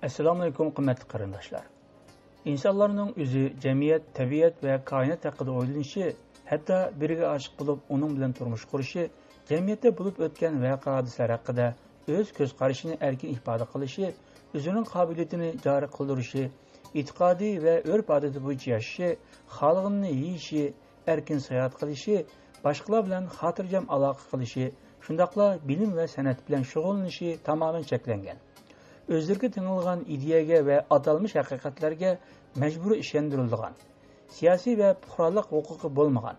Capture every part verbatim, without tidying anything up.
ئەسسالامۇئەلەيكۇم، قىممەتلىك قېرىنداشلار! ئىنسانلارنىڭ ئۆزى، جەمئىيەت، تەبىئەت ۋە كائىنات ھەققىدە ئويلىنىشى، ھەتتا بىرىگە ئاشىق بولۇپ، ئۇنىڭ بىلەن تۇرمۇش قۇرۇشى، جەمئىيەتتە بولۇپ ئۆتكەن ۋەقە-ھادىسىلەر ھەققىدە ئۆز كۆز قارىشىنى ئەركىن ئىپادە قىلىشى، ئۆزىنىڭ قابىلىيىتىنى جارى قىلدۇرۇشى، ئېتىقادى ۋە ئۆرپ-ئادىتى بويىچە ياشىشى، خالىغىنىنى يېيىشى، ئەركىن ساياھەت قىلىشى، باشقىلار بىلەن خاتىرجەم ئالاقە قىلىشى، شۇنداقلا بىلىم ۋە سەنئەت بىلەن شۇغۇللىنىشى تامامەن چەكلەنگەن. ئۆزلىرىگە تېڭىلغان ئىدىيەگە ۋە ئاتالمىش ھەقىقەتلەرگە مەجبۇرىي ئىشەندۈرۈلىدىغان، سىياسىي ۋە پۇقرالىق ھوقۇقى بولمىغان،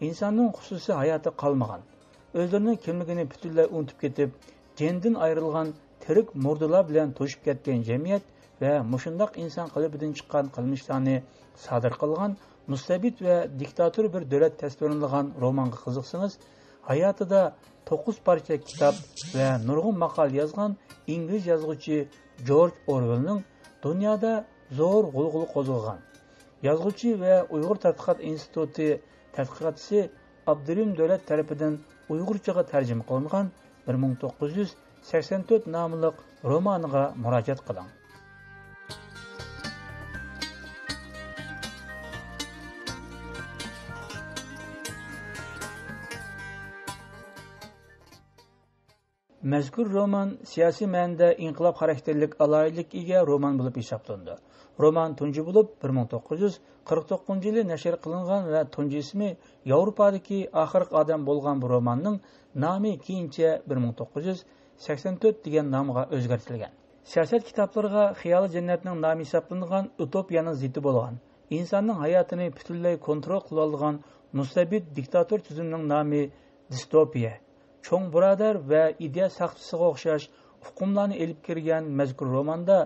ئىنساننىڭ خۇسۇسىي ھاياتى قالمىغان، ئۆزلىرىنىڭ كىملىكىنى پۈتۈنلەي ئۇنتۇپ كېتىپ، جېنىدىن ئايرىلغان تىرىك مۇردىلار بىلەن توشۇپ كەتكەن جەمئىيەت ۋە مۇشۇنداق ئىنسان قەلبىدىن چىققان قىلمىشلارنى سادىر قىلغان مۇستەبىت ۋە دىكتاتور بىر دۆلەت تەسۋىرلىنىدىغان رومانغا قىزىقسىڭىز، ھاياتىدا توققۇز پارچە كىتاب ۋە نۇرغۇن ماقالە يازغان ئىنگلىز يازغۇچى جورج ئورۋېلنىڭ دۇنيادا زور غۇلغۇلا قوزغىغان، يازغۇچى ۋە ئۇيغۇر تەتقىقات ئىنستىتۇتى تەتقىقاتچىسى ئابدۇرېھىم دۆلەت تەرىپىدىن ئۇيغۇرچىغا تەرجىمە قىلىنغان بىر مىڭ توققۇز يۈز سەكسەن تۆت ناملىق رومانىغا مۇراجىئەت قىلىڭ. مەزكۇر رومان سىياسىي مەنىدە ئىنقىلاب خاراكتېرلىك ئالاھىدىلىككە ئىگە رومان بولۇپ ھېسابلىنىدۇ. رومان تۇنجى بولۇپ بىر مىڭ توققۇز يۈز قىرىق توققۇزىنچى يىلى نەشر قىلىنغان ۋە تۇنجى ئىسمى ياۋروپادىكى ئاخىرقى ئادەم بولغان بۇ روماننىڭ نامى كېيىنچە بىر مىڭ توققۇز يۈز سەكسەن تۆت دېگەن نامغا ئۆزگەرتىلگەن. سىياسەت كىتابلىرىغا خىيالىي جەننەتنىڭ نامى ھېسابلىنىدىغان ئۇتوپىيەنىڭ زىتى بولغان، ئىنساننىڭ ھاياتىنى پۈتۈنلەي كونترول قىلىۋالىدىغان مۇستەبىت دىكتاتور تۈزۈمنىڭ نامى دىستوپىيە، چوڭ بۇرادەر ۋە ئىدىيە ساقچىسىغا ئوخشاش ئۇقۇملارنى ئېلىپ كىرگەن مەزكۇر روماندا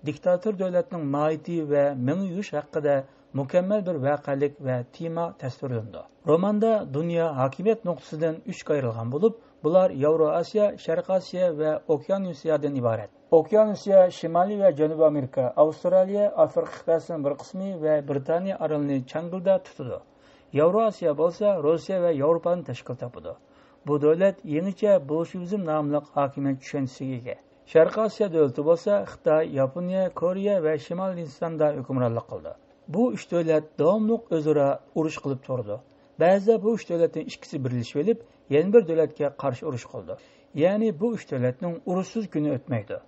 دىكتاتور دۆلەتنىڭ ماھىيىتى ۋە مېڭە يۇيۇش ھەققىدە مۇكەممەل بىر ۋەقەلىك ۋە تېما تەسۋىرلىنىدۇ. روماندا دۇنيا ھاكىمىيەت نۇقتىسىدىن ئۈچكە ئايرىلغان بولۇپ، بۇلار ياۋرو ئاسىيا، شەرق ئاسىيا ۋە ئوكيانوسىيادىن ئىبارەت. ئوكيانوسىيا شىمالىي ۋە جەنۇبىي ئامېرىكا، ئاۋسترالىيە، ئافرىقا قىتئەسىنىڭ بىر قىسمى ۋە بىرىتانىيە ئارىلىنى چاڭگىلدا تۇتىدۇ. ياۋرو ئاسىيا بولسا روسىيە ۋە ياۋروپانى تەشكىل تاپىدۇ. بۇ دۆلەت يېڭىچە بولشېۋىزم ناملىق ھاكىمىيەت چۈشەنچىسىگە ئىگە. شەرقىي ئاسىيا دۆلىتى بولسا خىتاي، ياپونىيە، كورېيە ۋە شىمالىي ھىندىستاندا ھۆكۈمرانلىق قىلىدۇ. بۇ ئۈچ دۆلەت داۋاملىق ئۆزئارا ئۇرۇش قىلىپ تۇرىدۇ. بەزىدە بۇ ئۈچ دۆلەتنىڭ ئىككىسى بىرلىشىۋېلىپ، يەنە بىر دۆلەتكە قارشى ئۇرۇش قىلىدۇ. يەنى بۇ ئۈچ دۆلەتنىڭ ئۇرۇشسىز كۈنى ئۆتمەيدۇ.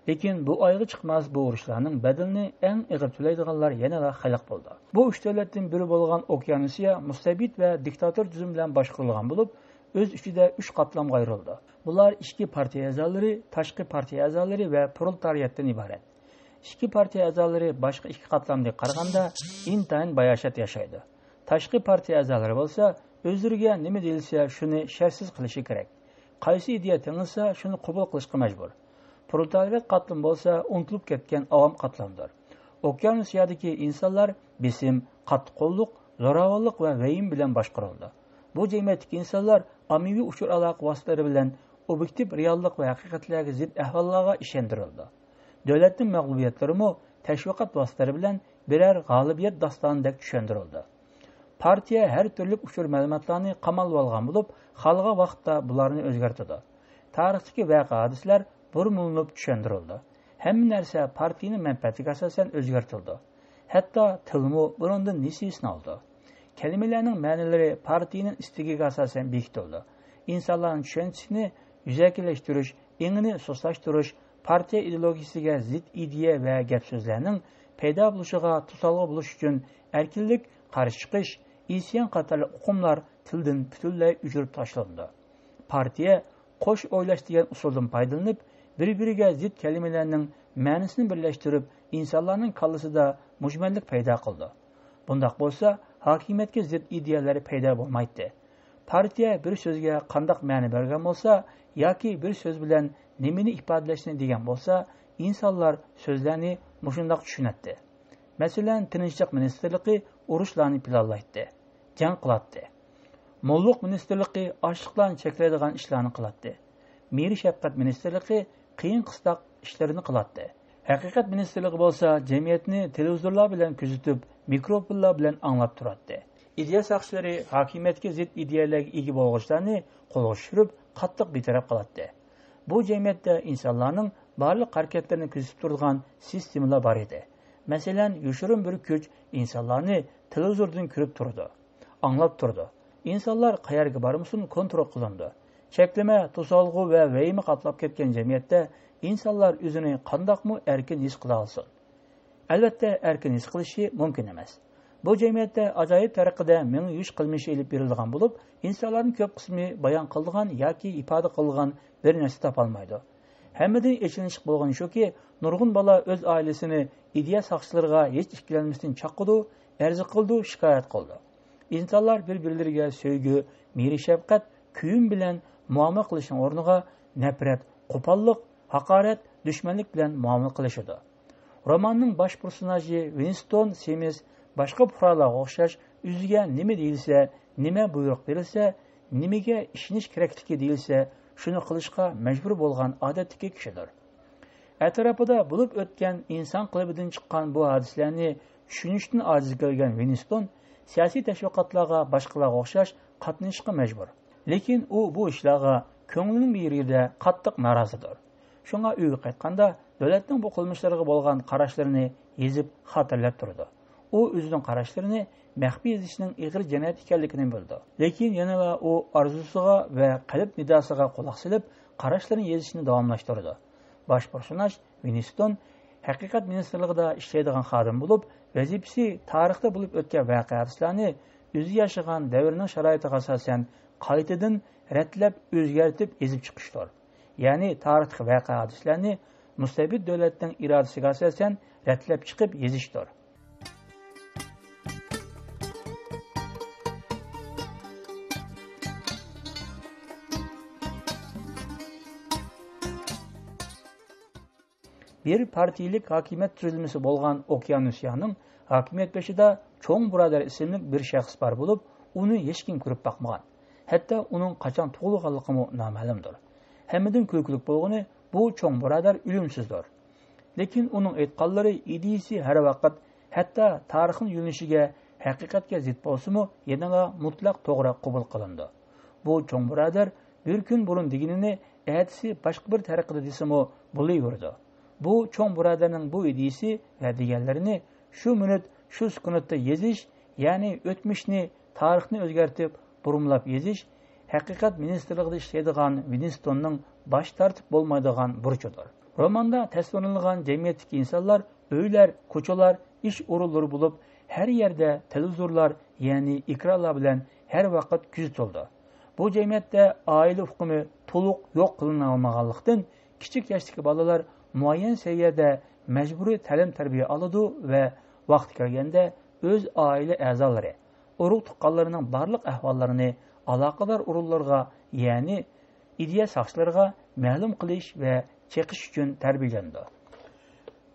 لېكىن بۇ ئايىغى چىقماس بۇ ئۇرۇشلارنىڭ بەدىلىنى ئەڭ ئېغىر تۆلەيدىغانلار يەنىلا خەلق بولىدۇ. بۇ ئۈچ دۆلەتتىن بىرى بولغان ئوكيانوسىيا مۇستەبىت ۋە دىكتاتور تۈزۈم بىلەن باشقۇرۇلغان بولۇپ، ئۆز ئىچىدە ئۈچ قاتلامغا ئايرىلىدۇ. بۇلار ئىچكى پارتىيە ئەزالىرى، تاشقى پارتىيە ئەزالىرى ۋە پرولېتارىياتتىن ئىبارەت. ئىچكى پارتىيە ئەزالىرى باشقا ئىككى قاتلامدىكىگە قارىغاندا ئىنتايىن باياشات ياشايدۇ. تاشقى پارتىيە ئەزالىرى بولسا ئۆزلىرىگە نېمە دېيىلسە شۇنى شەرتسىز قىلىشى كېرەك. قايسى ئىدىيە تېڭىلسا شۇنى قوبۇل قىلىشقا مەجبۇر. پرولېتارىيات قاتلىمى بولسا ئۇنتۇلۇپ كەتكەن ئاۋام قاتلىمىدۇر. ئوكيانوسىيادىكى ئىنسانلار بېسىم، قاتتىققوللۇق، زوراۋانلىق ۋە ۋەھىمە بىلەن باشقۇرۇلىدۇ. بۇ جەمئىيەتتىكى ئىنسانلار ئاممىۋى ئۇچۇر ئالاقە ۋاسىتىلىرى بىلەن ئوبيېكتىپ رېئاللىق ۋە ھەقىقەتلەرگە زىت ئەھۋاللارغا ئىشەندۈرۈلىدۇ. دۆلەتنىڭ مەغلۇبىيەتلىرىمۇ تەشۋىقات ۋاسىتىلىرى بىلەن بىرەر غالىبىيەت داستانىدەك چۈشەندۈرۈلىدۇ. پارتىيە ھەر تۈرلۈك ئۇچۇر مەلۇماتلارنى قاماللىۋالغان بولۇپ، خالىغان ۋاقىتتا بۇلارنى ئۆزگەرتىدۇ. تارىختىكى ۋەقە-ھادىسىلەر بۇرمىلىنىپ چۈشەندۈرۈلىدۇ. ھەممە نەرسە پارتىيىنىڭ مەنپەئەتىگە ئاساسەن ئۆزگەرتىلىدۇ. ھەتتا تىلمۇ بۇنىڭدىن نېسى سىنالىدۇ. كەلىمىلەرنىڭ مەنىلىرى پارتىيىنىڭ ئىستىكىگە ئاساسەن بېكىتىلىدۇ. ئىنسانلارنىڭ چۈشەنچىسىنى يۈزەكىلەشتۈرۈش، ئېڭىنى سۇسلاشتۇرۇش، پارتىيە ئىدېئولوگىيىسىگە زىت ئىدىيە ۋە گەپ-سۆزلەرنىڭ پەيدا بولۇشىغا توسالغۇ بولۇش ئۈچۈن ئەركىنلىك، قارشى چىقىش، ئىسيان قاتارلىق ئۇقۇملار تىلدىن پۈتۈنلەي ئۆچۈرۈپ تاشلىنىدۇ. پارتىيە قوش ئويلاش دېگەن ئۇسۇلدىن پايدىلىنىپ، بىر-بىرىگە زىت كەلىمىلەرنىڭ مەنىسىنى بىرلەشتۈرۈپ، ئىنسانلارنىڭ كاللىسىدا مۈجمەللىك پەيدا قىلىدۇ. بۇنداق بولسا، ھاكىمىيەتكە زىت ئىدىيەلەر پەيدا بولمايتتى. پارتىيە بىر سۆزگە قانداق مەنە بەرگەن بولسا ياكى بىر سۆز بىلەن نېمىنى ئىپادىلەشنى دېگەن بولسا، ئىنسانلار سۆزلەرنى مۇشۇنداق چۈشىنەتتى. مەسىلەن، تىنچلىق مىنىستىرلىقى ئۇرۇشلارنى پىلانلايتتى، جەڭ قىلاتتى. موللۇق مىنىستىرلىقى ئاچلىقلارنى چەكلەيدىغان ئىشلارنى قىلاتتى. مېھىر-شەپقەت مىنىستىرلىقى قىيىن-قىستاق ئىشلىرىنى قىلاتتى. ھەقىقەت مىنىستىرلىقى بولسا جەمئىيەتنى تېلېۋىزورلار بىلەن كۆزىتىپ، مىكروفونلار بىلەن ئاڭلاپ تۇراتتى. ئىدىيە ساقچىلىرى ھاكىمىيەتكە زىت ئىدىيەلەرگە ئىگە بولغۇچىلارنى قولغا چۈشۈرۈپ، قاتتىق بىتەرەپ قىلاتتى. بۇ جەمئىيەتتە ئىنسانلارنىڭ بارلىق ھەرىكەتلىرىنى كۆزىتىپ تۇرىدىغان سىستېمىلار بار ئىدى. مەسىلەن، يوشۇرۇن بىر كۈچ ئىنسانلارنى تېلېۋىزوردىن كۆرۈپ تۇرىدۇ، ئاڭلاپ تۇرىدۇ. ئىنسانلار قەيەرگە بارمىسۇن، كونترول قىلىنىدۇ. چەكلىمە، توسالغۇ ۋە ۋەھىمە قاپلاپ كەتكەن جەمئىيەتتە ئىنسانلار ئۆزىنى قانداقمۇ ئەركىن ھېس قىلالىسۇن؟ ئەلۋەتتە، ئەركىن ھېس قىلىشى مۇمكىن ئەمەس. بۇ جەمئىيەتتە ئاجايىپ تەرىقىدە مېڭە يۇيۇش قىلمىشى ئېلىپ بېرىلىدىغان بولۇپ، ئىنسانلارنىڭ كۆپ قىسمى بايان قىلىدىغان ياكى ئىپادە قىلىدىغان بىر نەرسە تاپالمايدۇ. ھەممىدىن ئېچىنىشلىق بولغىنى شۇكى، نۇرغۇن بالا ئۆز ئائىلىسىنى ئىدىيە ساقچىلىرىغا ھېچ ئىككىلەنمەستىن چاقىدۇ، ئەرز قىلىدۇ، شىكايەت قىلىدۇ. ئىنسانلار بىر-بىرلىرىگە سۆيگۈ، مېھرى-شەپقەت، كۆيۈم بىلەن مۇئامىلە قىلىشنىڭ ئورنىغا نەپرەت، قوپاللىق، ھاقارەت، دۈشمەنلىك بىلەن مۇئامىلە قىلىشىدۇ. روماننىڭ باش پېرسوناژى ۋىنستون سېمىس باشقا پۇقرالارغا ئوخشاش ئۆزىگە نېمە دېيىلسە، نېمە بۇيرۇق بېرىلسە، نېمىگە ئىشىنىش كېرەكلىكى دېيىلسە، شۇنى قىلىشقا مەجبۇر بولغان ئادەتتىكى كىشىدۇر. ئەتراپىدا بولۇپ ئۆتكەن ئىنسان قېلىپىدىن چىققان بۇ ھادىسىلەرنى چۈشىنىشتىن ئاجىز كەلگەن ۋىنستون سىياسىي تەشۋىقاتلارغا باشقىلارغا ئوخشاش قاتنىشىشقا مەجبۇر. لېكىن ئۇ بۇ ئىشلارغا كۆڭلىنىڭ بىر يېرىدە قاتتىق نارازىدۇر. شۇڭا ئۆيگە قايتقاندا دۆلەتنىڭ بۇ قىلمىشلىرىغا بولغان قاراشلىرىنى يېزىپ خاتىرىلەپ تۇرىدۇ. ئۇ ئۆزىنىڭ قاراشلىرىنى مەخپىي يېزىشنىڭ ئېغىر جىنايەت ئىكەنلىكىنى بىلىدۇ. لېكىن يەنىلا ئۇ ئارزۇسىغا ۋە قەلب نىداسىغا قۇلاق سېلىپ، قاراشلىرىنى يېزىشنى داۋاملاشتۇرىدۇ. باش پېرسوناژ ۋىنستون ھەقىقەت مىنىستىرلىقىدا ئىشلەيدىغان خادىم بولۇپ، ۋەزىپىسى تارىختا بولۇپ ئۆتكەن ۋەقە-ھادىسىلەرنى ئۆزى ياشىغان دەۋرنىڭ شارائىتىغا ئاساسەن قايتىدىن رەتلەپ، ئۆزگەرتىپ يېزىپ چىقىشتۇر. يەنى تارىختىكى ۋەقە-ھادىسىلەرنى مۇستەبىت دۆلەتنىڭ ئىرادىسىگە ئاساسەن رەتلەپ چىقىپ يېزىشتۇر. بىر پارتىيىلىك ھاكىمىيەت تۈزۈلمىسى بولغان ئوكيانوسىيانىڭ ھاكىمىيەت بېشىدا چوڭ بۇرادەر ئىسىملىك بىر شەخس بار بولۇپ، ئۇنى ھېچكىم كۆرۈپ باقمىغان. ھەتتا ئۇنىڭ قاچان تۇغۇلغانلىقىمۇ نامەلۇمدۇر. ھەممىدىن كۈلكىلىك بولغىنى، بۇ چوڭ بۇرادەر ئۆلۈمسىزدۇر. لېكىن ئۇنىڭ ئېيتقانلىرى، ئىدىيىسى ھەر ۋاقىت، ھەتتا تارىخنىڭ يۆنىلىشىگە، ھەقىقەتكە زىت بولسىمۇ، يەنىلا مۇتلەق توغرا قوبۇل قىلىنىدۇ. بۇ چوڭ بۇرادەر بىر كۈن بۇرۇن دېگىنىنى ئەتىسى باشقا بىر تەرىقىدە دېسىمۇ بولۇۋېرىدۇ. بۇ چوڭ بۇرادەرنىڭ بۇ ئىدىيىسى ۋە دېگەنلىرىنى شۇ مىنۇت، شۇ سېكۇنتتا يېزىش، يەنى ئۆتمۈشنى، تارىخنى ئۆزگەرتىپ، بۇرمىلاپ يېزىش ھەقىقەت مىنىستىرلىقىدا ئىشلەيدىغان ۋىنستوننىڭ باش تارتىپ بولمايدىغان بۇرچىدۇر. روماندا تەسۋىرلىنىدىغان جەمئىيەتتىكى ئىنسانلار ئۆيلەر، كوچىلار، ئىش ئورۇنلىرى بولۇپ، ھەر يەردە تېلېۋىزورلار، يەنى ئېكرانلار بىلەن ھەر ۋاقىت كۆزىتىلىدۇ. بۇ جەمئىيەتتە ئائىلە ئۇقۇمى تولۇق يوق قىلىنالمىغانلىقتىن، كىچىك ياشتىكى بالىلار مۇئەييەن سەۋىيەدە مەجبۇرىي تەلىم-تەربىيە ئالىدۇ ۋە ۋاقتى كەلگەندە ئۆز ئائىلە ئەزالىرى، ئۇرۇق-تۇغقانلىرىنىڭ بارلىق ئەھۋاللىرىنى ئالاقىدار ئورۇنلارغا، يەنى ئىدىيە ساقچىلىرىغا مەلۇم قىلىش ۋە چېقىش ئۈچۈن تەربىيەلىنىدۇ.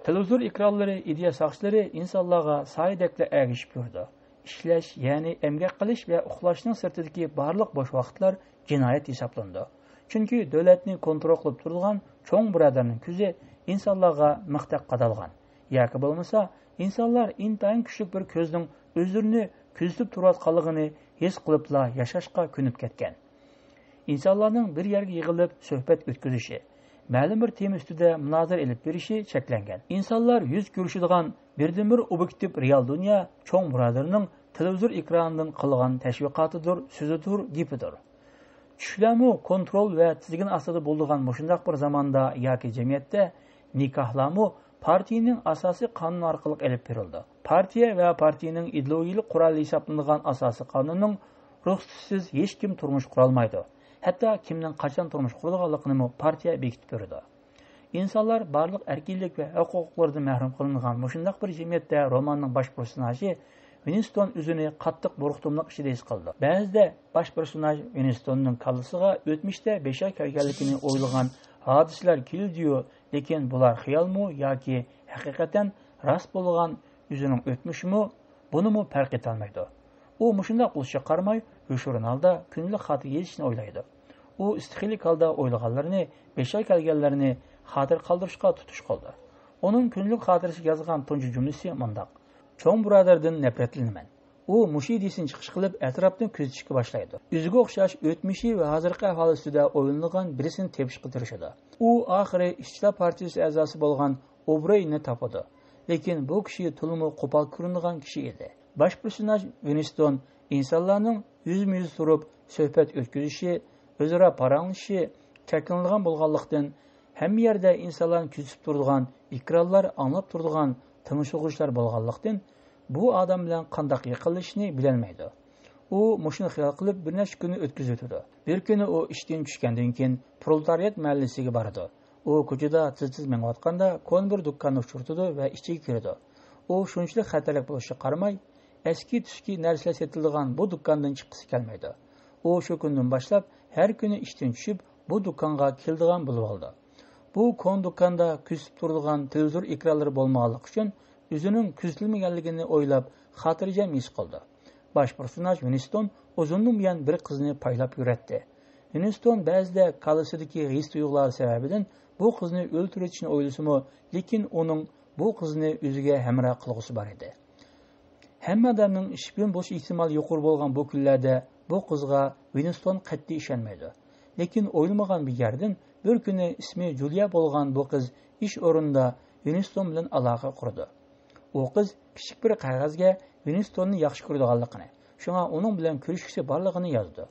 تېلېۋىزور ئېكرانلىرى، ئىدىيە ساقچىلىرى ئىنسانلارغا سايىدەكلا ئەگىشىپ يۈرىدۇ. ئىشلەش، يەنى ئەمگەك قىلىش ۋە ئۇخلاشنىڭ سىرتىدىكى بارلىق بوش ۋاقىتلار جىنايەت ھېسابلىنىدۇ. چۈنكى دۆلەتنى كونترول قىلىپ تۇرىدىغان چوڭ بۇرادەرنىڭ كۆزى ئىنسانلارغا مىختەك قادالغان. ياكى بولمىسا، ئىنسانلار ئىنتايىن كۈچلۈك بىر كۆزنىڭ ئۆزلىرىنى كۆزىتىپ تۇرۇۋاتقانلىقىنى ھېس قىلىپلا ياشاشقا كۆنۈپ كەتكەن. ئىنسانلارنىڭ بىر يەرگە يىغىلىپ سۆھبەت ئۆتكۈزۈشى، مەلۇم بىر تېما ئۈستىدە مۇنازىرە ئېلىپ بېرىشى چەكلەنگەن. ئىنسانلار يۈز كۆرۈشىدىغان بىردىنبىر ئوبيېكتىپ رېئال دۇنيا چوڭ بۇرادەرنىڭ تېلېۋىزور ئېكرانىدىن قىلغان تەشۋىقاتىدۇر، سۆزىدۇر، گېپىدۇر. چۈشلەرمۇ كونترول ۋە تىزگىن ئاستىدا بولىدىغان مۇشۇنداق بىر زاماندا ياكى جەمئىيەتتە نىكاھلارمۇ پارتىيىنىڭ ئاساسىي قانۇنى ئارقىلىق ئېلىپ بېرىلىدۇ. پارتىيە ۋە پارتىيىنىڭ ئىدېئولوگىيىلىك قورالى ھېسابلىنىدىغان ئاساسىي قانۇننىڭ رۇخسىتىسىز ھېچكىم تۇرمۇش قۇرالمايدۇ. ھەتتا كىمنىڭ قاچان تۇرمۇش قۇرىدىغانلىقىنىمۇ پارتىيە بېكىتىپ بېرىدۇ. ئىنسانلار بارلىق ئەركىنلىك ۋە ھوقۇقلىرىدىن مەھرۇم قىلىنغان مۇشۇنداق بىر جەمئىيەتتە روماننىڭ باش پېرسوناژى ۋىنستون ئۆزىنى قاتتىق بۇرۇقتۇملۇق ئىچىدە ھېس قىلىدۇ. بەزىدە باش پېرسوناژ ۋىنستوننىڭ كاللىسىغا ئۆتمۈشتە بىشار كەلگەنلىكىنى ئويلىغان ھادىسىلەر كېلىدىيۇ، لېكىن بۇلار خىيالمۇ ياكى ھەقىقەتەن راست بولغان ئۆزىنىڭ ئۆتمۈشىمۇ، بۇنىمۇ پەرق ئېتەلمەيدۇ. ئۇ مۇشۇنداق بولۇشىغا قارىماي، يوشۇرۇن ھالدا كۈندىلىك خاتىرە يېزىشنى ئويلايدۇ. ئۇ ئىستىخىيلىك ھالدا ئويلىغانلىرىنى، بىشار كەلگەنلىرىنى خاتىرە قالدۇرۇشقا تۇتۇش قىلىدۇ. ئۇنىڭ كۈندىلىك خاتىرىسىگە يازغان تۇنجى جۈملىسى مۇنداق: «چوڭ بۇرادەردىن نەپرەتلىنىمەن. ئۇ مۇشۇ ئىدىيىسىنى چىقىش قىلىپ، ئەتراپنى كۆزىتىشكە باشلايدۇ. ئۆزىگە ئوخشاش ئۆتمۈشى ۋە ھازىرقى ئەھۋالى ئۈستىدە ئويلىنىدىغان بىرسىنى تېپىشقا تىرىشىدۇ. ئۇ ئاخىرى ئىشچىلار پارتىيىسى ئەزاسى بولغان ئوبرېيننى تاپىدۇ. لېكىن بۇ كىشى تولىمۇ قوپال كۆرۈنىدىغان كىشى ئىدى. باش پېرسوناژ ۋىنستون ئىنسانلارنىڭ يۈزمۇ يۈز تۇرۇپ سۆھبەت ئۆتكۈزۈشى، ئۆزئارا پاراڭلىشىشى چەكلىنىدىغان بولغانلىقتىن، ھەممە يەردە ئىنسانلارنى كۆزىتىپ تۇرىدىغان ئېكرانلار، ئاڭلاپ تۇرىدىغان تىڭشىغۇچلار بولغانلىقتىن، بۇ ئادەم بىلەن قانداق يېقىنلىشىشنى بىلەلمەيدۇ. ئۇ مۇشۇنى خىيال قىلىپ بىر نەچچە كۈننى ئۆتكۈزۈۋېتىدۇ. بىر كۈنى ئۇ ئىشتىن چۈشكەندىن كېيىن پرولېتارىيات مەھەللىسىگە بارىدۇ. ئۇ كوچىدا تېز-تېز مېڭىۋاتقاندا كونا بىر دۇكاننى ئۇچرىتىدۇ ۋە ئىچىگە كىرىدۇ. ئۇ شۇنچىلىك خەتەرلىك بولۇشىغا قارىماي، ئەسكى تۈسكى نەرسىلەر سېتىلىدىغان بۇ دۇكاندىن چىققۇسى كەلمەيدۇ. ئۇ شۇ كۈندىن باشلاپ ھەر كۈنى ئىشتىن چۈشۈپ بۇ دۇكانغا كېلىدىغان بولۇۋالىدۇ. بۇ كونا دۇكاندا كۆزىتىپ تۇرىدىغان تېلېۋىزور ئېكرانلىرى بولمىغانلىقى ئۈچۈن ئۆزىنىڭ كۆزىتىلمىگەنلىكىنى ئويلاپ خاتىرجەم ھېس قىلىدۇ. باش پېرسوناژ ۋىنستون ئۇزۇندىن بۇيان بىر قىزنى پايلاپ يۈرەتتى. ۋىنستون بەزىدە كاللىسىدىكى ھېس تۇيغۇلار سەۋەبىدىن بۇ قىزنى ئۆلتۈرۈۋېتىشنى ئويلىسىمۇ، لېكىن ئۇنىڭ بۇ قىزنى ئۆزىگە ھەمراھ قىلغۇسى بار ئىدى. ھەممە ئادەمنىڭ شىپىيون بولۇش ئېھتىمالى يۇقىرى بولغان بۇ كۈنلەردە بۇ قىزغا ۋىنستون قەتئىي ئىشەنمەيدۇ. لېكىن ئويلىمىغان بىر يەردىن بىر كۈنى ئىسمى جۇلىيا بولغان بۇ قىز ئىش ئورنىدا ۋىنستون بىلەن ئالاقە قۇرىدۇ. ئۇ قىز كىچىك بىر قەغەزگە ۋىنستوننى ياخشى كۆرىدىغانلىقىنى، شۇڭا ئۇنىڭ بىلەن كۆرۈشكۈسى بارلىقىنى يازىدۇ.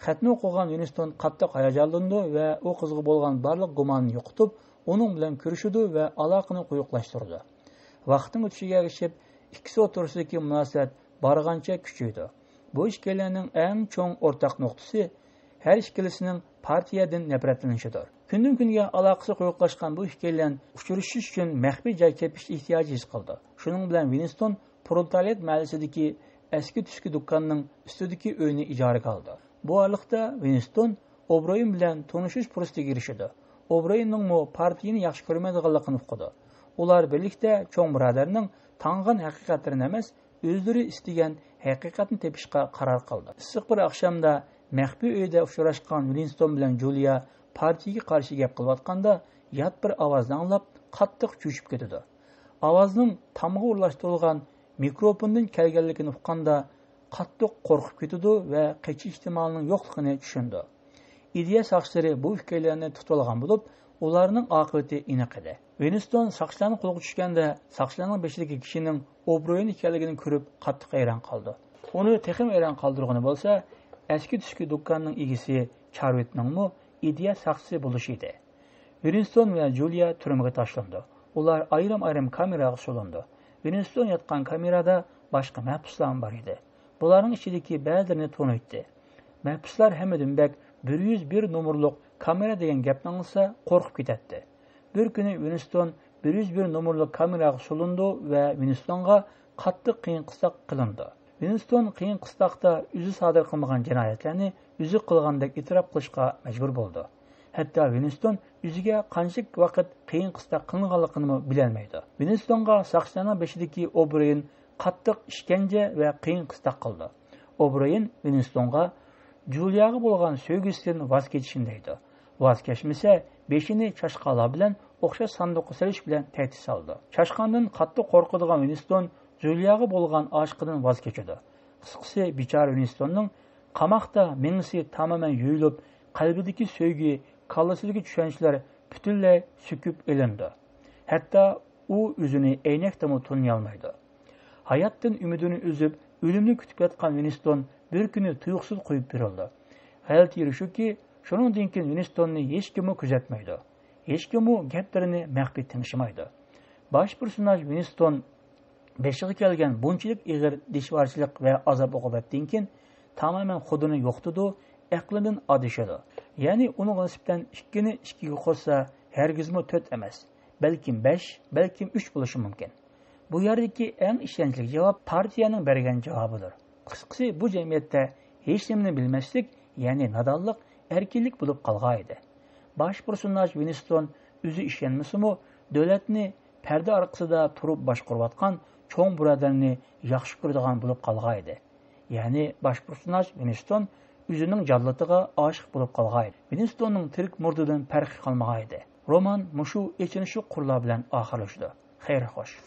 خەتنى ئوقۇغان ۋىنستون قاتتىق ھاياجانلىنىدۇ ۋە ئۇ قىزغا بولغان بارلىق گۇمانىنى يوقىتىپ، ئۇنىڭ بىلەن كۆرۈشىدۇ ۋە ئالاقىنى قويۇقلاشتۇرىدۇ. ۋاقىتنىڭ ئۆتۈشىگە ئەگىشىپ، ئىككىسى ئوتتۇرىسىدىكى مۇناسىۋەت بارغانچە كۈچىيىدۇ. بۇ ئىككىيلەننىڭ ئەڭ چوڭ ئورتاق نۇقتىسى ھەر ئىككىلىسىنىڭ پارتىيەدىن نەپرەتلىنىشىدۇر. كۈندىن-كۈنگە ئالاقىسى قويۇقلاشقان بۇ ئىككىيلەن ئۇچرىشىش ئۈچۈن مەخپىي جاي تېپىش ئېھتىياجى ھېس قىلىدۇ. شۇنىڭ بىلەن ۋىنستون پرولېتارىيات مەھەللىسىدىكى ئەسكى تۈسكى دۇكاننىڭ ئۈستىدىكى ئۆينى ئىجارىگە ئالىدۇ. بۇ ئارىلىقتا ۋىنستون ئوبرېيېن بىلەن تونۇشۇش پۇرسىتىگە ئېرىشىدۇ. ئوبرېيېننىڭمۇ پارتىيىنى ياخشى كۆرمەيدىغانلىقىنى ئۇقىدۇ. ئۇلار بىرلىكتە چوڭ بۇرادەرنىڭ تاڭغان ھەقىقەتلىرىنى ئەمەس، ئۆزلىرى ئىستىگەن ھەقىقەتنى تېپىشقا قارار قىلدى. ئىسسىق بىر ئاخشامدا مەخپىي ئۆيدە ئۇچراشقان ۋىنستون بىلەن جۇلىيا پارتىيىگە قارشى گەپ قىلىۋاتقاندا، يات بىر ئاۋازنى ئاڭلاپ، قاتتىق چۆچۈپ كېتىدۇ. ئاۋازنىڭ تامغا ئورۇنلاشتۇرۇلغان مىكروفوندىن كەلگەنلىكىنى ئۇققاندا، قاتتىق قورقۇپ كېتىدۇ ۋە قېچىش ئېھتىمالىنىڭ يوقلۇقىنى چۈشىنىدۇ. ئىدىيە ساقچىلىرى بۇ ئىككىيلەننى تۇتۇۋالغان بولۇپ، ئۇلارنىڭ ئاقىۋىتى ئېنىق ئىدى. ۋىنستون ساقچىلارنىڭ قولىغا چۈشكەندە، ساقچىلارنىڭ بېشىدىكى كىشىنىڭ ئوبرېيېن ئىكەنلىكىنى كۆرۈپ، قاتتىق ھەيران قالىدۇ. ئۇنى تېخىمۇ ھەيران قالدۇرغىنى بولسا، ئەسكى تۈسكى دۇكاننىڭ ئىگىسى چارۋىتنىڭمۇ ئىدىيە ساقچىسى بولۇشى ئىدى. ۋىنستون ۋە جۇلىيا تۈرمىگە تاشلىنىدۇ. ئۇلار ئايرىم-ئايرىم كامېراغا سولىنىدۇ. ۋىنستون ياتقان كامېرادا باشقا مەھبۇسلارمۇ بار ئىدى. بۇلارنىڭ ئىچىدىكى بەزىلىرىنى تونۇيتتى. مەھبۇسلار ھەممىدىن بەك بىر يۈز بىر نومۇرلۇق كامېرا دېگەن گەپنى ئاڭلىسا، قورقۇپ كېتەتتى. بىر كۈنى ۋىنستون بىر يۈز بىر نومۇرلۇق كامېراغا سولىنىدۇ ۋە ۋىنستونغا قاتتىق قىيىن قىستاق قىلىنىدۇ. ۋىنستون قىيىن قىستاقتا ئۆزى سادىر قىلمىغان جىنايەتلەرنى ئۆزى قىلغاندەك ئېتىراپ قىلىشقا مەجبۇر بولىدۇ. ھەتتا ۋىنستون ئۆزىگە قانچىلىك ۋاقىت قىيىن قىستاق قىلىنغانلىقىنىمۇ بىلەلمەيدۇ. ۋىنستونغا ساقچىلارنىڭ بېشىدىكى ئوبرېيېن قاتتىق ئىشكەنجە ۋە قىيىن قىستاق قىلىدۇ. ئوبرېيېن ۋىنستونغا جۇلىياغا بولغان سۆيگۈسىدىن ۋاز كېچىشنى دەيدۇ. ۋاز كەچمىسە، بېشىنى چاشقانلار بىلەن ئوخشاش ساندۇققا سېلىش بىلەن تەھدىت سالىدۇ. چاشقاندىن قاتتىق قورقىدىغان ۋىنستون جۇلىياغا بولغان ئاشىقىدىن ۋاز كېچىدۇ. قىسقىسى، بىچارە ۋىنستوننىڭ قاماقتا مېڭىسى تامامەن يۇيۇلۇپ، قەلبىدىكى سۆيگۈ، كاللىسىدىكى چۈشەنچىلەر پۈتۈنلەي سۆكۈپ ئېلىنىدۇ. ھەتتا ئۇ ئۆزىنى ئەينەكتىنمۇ تونۇيالمايدۇ. ھاياتتىن ئۈمىدىنى ئۈزۈپ، ئۆلۈمنى كۈتۈپ ياتقان ۋىنستون بىر كۈنى تۇيۇقسىز قويۇپ بېرىلىدۇ. غەلىتە يېرى شۇكى، شۇنىڭدىن كېيىن ۋىنستوننى ھېچكىممۇ كۆزەتمەيدۇ. ھېچكىممۇ گەپلىرىنى مەخپىي تىڭشىمايدۇ. باش پېرسوناژ ۋىنستون بېشىغا كەلگەن بۇنچىلىك ئېغىر دىشۋارچىلىق ۋە ئازاب-ئوقۇبەتتىن كېيىن تامامەن خۇدىنى يوقىتىدۇ، ئەقلىدىن ئادىشىدۇ. يەنى ئۇنىڭغا نىسبەتەن ئىككىنى ئىككىگە قوشسا، ھەرگىزمۇ تۆت ئەمەس، بەلكىم بەش، بەلكىم ئۈچ بولۇشى مۇمكىن. بۇ يەردىكى ئەڭ ئىشەنچلىك جاۋاب پارتىيەنىڭ بەرگەن جاۋابىدۇر. قىسقىسى، بۇ جەمئىيەتتە ھېچنېمىنى بىلمەسلىك، يەنى نادانلىق، ئەركىنلىك بولۇپ قالغانىدى. باش پېرسوناژ ۋىنستون ئۆزى ئىشەنمىسىمۇ، دۆلەتنى پەردە ئارقىسىدا تۇرۇپ باشقۇرۇۋاتقان چوڭ بۇرادەرنى ياخشى كۆرىدىغان بولۇپ قالغانىدى. يەنى باش پېرسوناژ ۋىنستون ئۆزىنىڭ جاللىتىغا ئاشىق بولۇپ قالغانىدى. ۋىنستوننىڭ تىرىك مۇردىدىن پەرقى قالمىغانىدى. رومان مۇشۇ ئېچىنىشلىق قۇرلار بىلەن ئاخىرلىشىدۇ. خەير خوش.